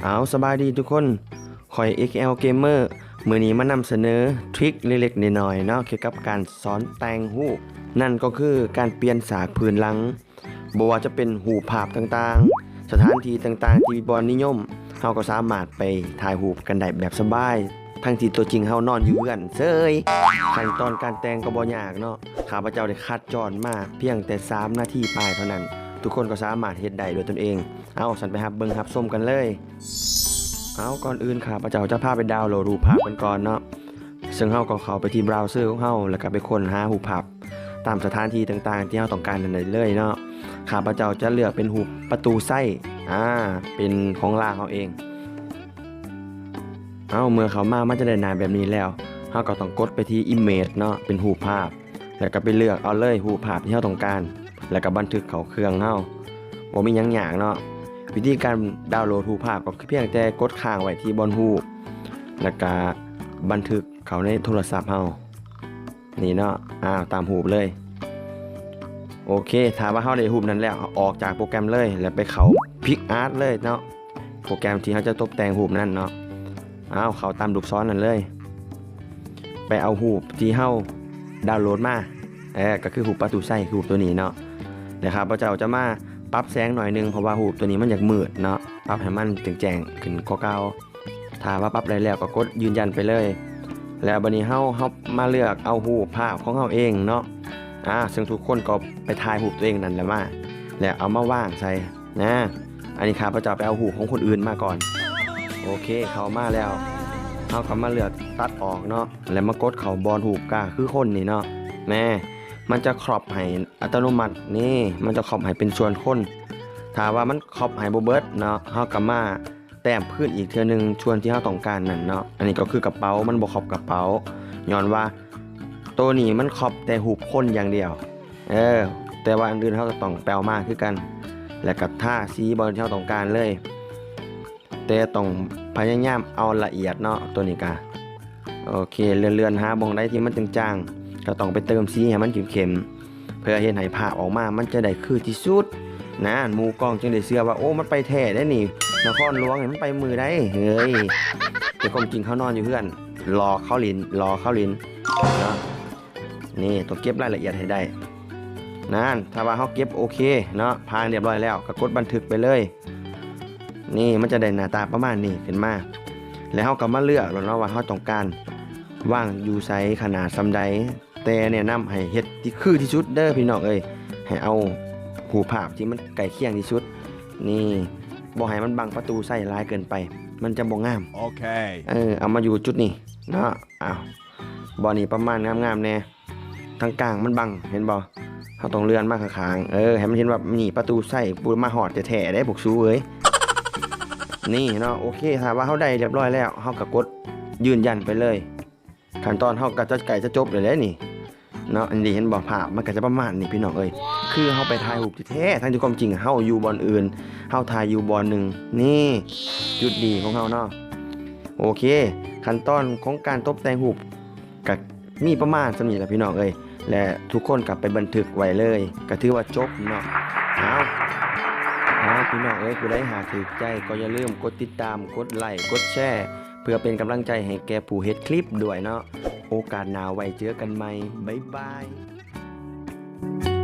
ເອົາ ສະບາຍດີທຸກຄົນ, ຂ້ອຍ ເອັກແອລ Gamer ມື້ນີ້ມານຳສະເໜີທຣິກເລັກໆນ້ອຍໆເນາະ ກ່ຽວກັບການສອນແຕ່ງຮູບ, ນັ້ນກໍຄືການປ່ຽນສາກພື້ນຫຼັງ. ບໍ່ວ່າຈະເປັນຮູບພາບຕ່າງໆ, ສະຖານທີ່ຕ່າງໆທີ່ບ່ອນນິຍົມ, ເຮົາກໍສາມາດໄປຖ່າຍຮູບກັນໄດ້ແບບສະບາຍ, ທັງທີ່ຕົວຈິງເຮົານອນຢູ່ເຮືອນເສີຍ. ຂັ້ນຕອນການແຕ່ງກໍບໍ່ຍາກເນາະ, ຂ້າພະເຈົ້າໄດ້ຄັດຈອນມາພຽງແຕ່ສາມນາທີປາຍເທົ່ານັ້ນ, ທຸກຄົນກໍສາມາດເຮັດໄດ້ດ້ວຍຕົນເອງ. ເອົາ ຊັ້ນໄປຮັບເບິ່ງຮັບຊົມກັນເລີຍ. ເອົາ ກ່ອນອື່ນຂ້າພະເຈົ້າຈະພາໄປດາວໂຫຼດຮູບພາບກັນກ່ອນເນາະ, ເຊິ່ງເຮົາກໍເຂົ້າໄປທີ່ບຣາວເຊີຂອງເຮົາ ແລ້ວກໍໄປຄົ້ນຫາຮູບພາບຕາມສະຖານທີ່ຕ່າງໆທີ່ເຮົາຕ້ອງການນັ້ນໄດ້ເລີຍເນາະ. ຂ້າພະເຈົ້າຈະເລືອກເປັນຮູບປະຕູໄຊ, ອາ ເປັນຂອງລາວເຮົາເອງ. ເອົາ ເມື່ອເຂົ້າມາມັນຈະໄດ້ໜ້າແບບນີ້ແລ້ວ, ເຮົາກໍຕ້ອງກົດໄປທີ່ Image ເນາະ, ເປັນຮູບພາບ. ແລ້ວກໍໄປເລືອກເອົາເລີຍຮູບພາບທີ່ເຮົາຕ້ອງການ ແລ້ວກໍບັນທຶກເຂົ້າເຄື່ອງເຮົາ. ບໍ່ມີຫຍັງຍາກເນາະ, ວິທີການດາວໂຫຼດຮູບພາບກໍຄືພຽງແຕ່ກົດຄ້າງໄວ້ທີ່ບ່ອນຮູບ ແລ້ວກໍບັນທຶກເຂົ້າໃນໂທລະສັບເຮົານີ້ເນາະ. ອາ ຕາມຮູບເລີຍ. ໂອເຄ ຖ້າວ່າເຮົາໄດ້ຮູບນັ້ນແລ້ວ, ອອກຈາກໂປຣແກຣມເລີຍ ແລ້ວໄປເຂົ້າ PicsArt ເລີຍເນາະ. ໂປຣແກຣມທີ່ເຮົາຈະຕົບແຕ່ງຮູບນັ້ນເນາະ. ເອົາ ເຂົ້າຕາມລູກສອນນັ້ນເລີຍ, ໄປເອົາຮູບທີ່ເຮົາດາວໂຫຼດມາ, ເອີ ກໍຄືຮູບປະຕູໄຊ, ຮູບຕົວນີ້ເນາະ. ແລ້ວຂ້າພະເຈົ້າຈະມາປັບແສງໜ້ອຍໜຶ່ງ ເພາະວ່າຮູບຕົວນີ້ມັນຢາກມືດເນາະ, ປັບໃຫ້ມັນແຈ້ງໆຂຶ້ນກວ່າເກົ່າ. ຖ້າວ່າປັບໄດ້ແລ້ວກໍກົດຢືນຢັນໄປເລີຍ. ແລ້ວບັດນີ້ເຮົາ, ເຮົາມາເລືອກເອົາຮູບພາບຂອງເຮົາເອງເນາະ. ອາ ເຊິ່ງທຸກຄົນກໍໄປຖ່າຍຮູບຕົວເອງນັ້ນແຫຼະມາ ແລ້ວເອົາມາວາງໃສ່ນະ. ອັນນີ້ຂ້າພະເຈົ້າໄປເອົາຮູບຂອງຄົນອື່ນມາກ່ອນ. ໂອເຄ ເຂົ້າມາແລ້ວ ເຮົາກໍມາເລືອກຕັດອອກເນາະ ແລ້ວມາກົດເຂົ້າບ່ອນຮູບກາຄືຄົນນີ້ເນາະ. ແນ່ ມັນຈະຄຣອບໃຫ້ອັດຕະໂນມັດ, ນີ້ ມັນຈະຄຣອບໃຫ້ເປັນສ່ວນຄົນ. ຖ້າວ່າມັນຄຣອບໃຫ້ບໍ່ເບິດເນາະ, ເຮົາກໍມາ ແຕ້ມພື້ນອີກເທື່ອໜຶ່ງ ສ່ວນທີ່ເຮົາຕ້ອງການນັ້ນເນາະ. ອັນນີ້ກໍຄືກະເປົາ, ມັນບໍ່ຄອບກະເປົາ ຍ້ອນວ່າໂຕນີ້ມັນຄອບແຕ່ຮູບຄົນຢ່າງດຽວ. ເອີ ແຕ່ວ່າອັນອື່ນເຮົາກໍຕ້ອງໄປເອົາມາຄືກັນ ແລ້ວກໍທາສີບ່ອນທີ່ເຮົາຕ້ອງການເລີຍ, ແຕ່ຕ້ອງພະຍາຍາມເອົາລະອຽດເນາະ. ໂຕນີ້ກະ ໂອເຄ ເລື່ອນໆຫາບ່ອນໃດທີ່ມັນຈາງໆ ກໍຕ້ອງໄປເຕີມສີໃຫ້ມັນເຂັ້ມໆ ເພື່ອເຮັດໃຫ້ພາບອອກມາມັນຈະໄດ້ຄືທີ່ສຸດ. ນັ້ນ ໝູ່ກ້ອງຈຶ່ງໄດ້ເຊື່ອວ່າ ໂອ້ ມັນໄປແທ້ເດ້ນີ້, ນະຄອນຫຼວງນີ້ມັນໄປມື້ໃດເຮີ້ຍ. ແຕ່ຄວາມຈິງເຮົານອນຢູ່ເຮືອນ ຫຼອກເຂົາຫຼິ້ນ, ຫຼອກເຂົາຫຼິ້ນເນາະ. ນີ້ ຕ້ອງເກັບລາຍລະອຽດໃຫ້ໄດ້. ນັ້ນ ຖ້າວ່າເຮົາເກັບໂອເຄເນາະ, ຜ່ານຮຽບຮ້ອຍແລ້ວ ກໍກົດບັນທຶກໄປເລີຍ. ນີ້ ມັນຈະໄດ້ໜ້າຕາປະມານນີ້ຂຶ້ນມາ ແລ້ວເຮົາກໍມາເລືອກແລ້ວເນາະວ່າເຮົາຕ້ອງການວາງຢູ່ໃສ ຂະໜາດສ່ຳໃດ. ແຕ່ແນະນຳໃຫ້ເຮັດທີ່ຄືທີ່ສຸດເດີພີ່ນ້ອງເອີຍ, ໃຫ້ເອົາຮູບພາບທີ່ມັນໃກ້ຄຽງທີ່ສຸດ. ນີ້ ບໍ່ໃຫ້ມັນບັງປະຕູໄຊຫຼາຍເກີນໄປ, ມັນຈະບໍ່ງາມ. ໂອເຄ ເອີ ເອົາມາຢູ່ຈຸດນີ້ເນາະ. ອ້າວ ບ່ອນນີ້ປະມານງາມໆແດ່. ທາງກາງມັນບັງ ເຫັນບໍ່? ເຮົາຕ້ອງເລື່ອນມາຂ້າງໆ ເອີ ໃຫ້ມັນເຫັນວ່ານີ້ປະຕູໄຊ ມາຮອດແທ້ໆເດ້ພວກສູເອີຍ. ນີ້ເນາະ ໂອເຄ ຖ້າວ່າເຮົາໄດ້ຮຽບຮ້ອຍແລ້ວ ເຮົາກໍກົດຢືນຢັນໄປເລີຍ. ຂັ້ນຕອນເຮົາກໍຈະໃກ້ຈະຈົບແລ້ວເດ້ນີ້ເນາະ. ອັນນີ້ເຫັນບໍ່? ພາບມັນກໍຈະປະມານນີ້ພີ່ນ້ອງເອີຍ, ຄືເຮົາໄປຖ່າຍຮູບແທ້ໆ ທັງທີ່ຄວາມຈິງເຮົາຢູ່ບ່ອນອື່ນ, ເຮົາຖ່າຍຢູ່ບ່ອນໜຶ່ງ. ນີ້ ຈຸດດີຂອງເຮົາເນາະ. ໂອເຄ ຂັ້ນຕອນຂອງການຕົບແຕ່ງຮູບ ກະມີປະມານສ່ຳນີ້ລະພີ່ນ້ອງເອີຍ ແລະ ທຸກຄົນກະໄປບັນທຶກໄວ້ເລີຍ ກະຖືວ່າຈົບເນາະ. ເອົາ ເອົາ ພີ່ນ້ອງເອີຍ ຜູ້ໃດຫາກຖືກໃຈກໍຢ່າລືມກົດຕິດຕາມ ກົດໄລ ກົດແຊ ເພື່ອເປັນກຳລັງໃຈໃຫ້ແກ່ຜູ້ເຮັດຄລິບດ້ວຍເນາະ. ໂອກາດໜ້າໄວ້ເຈີກັນໃໝ່ ບາຍບາຍ.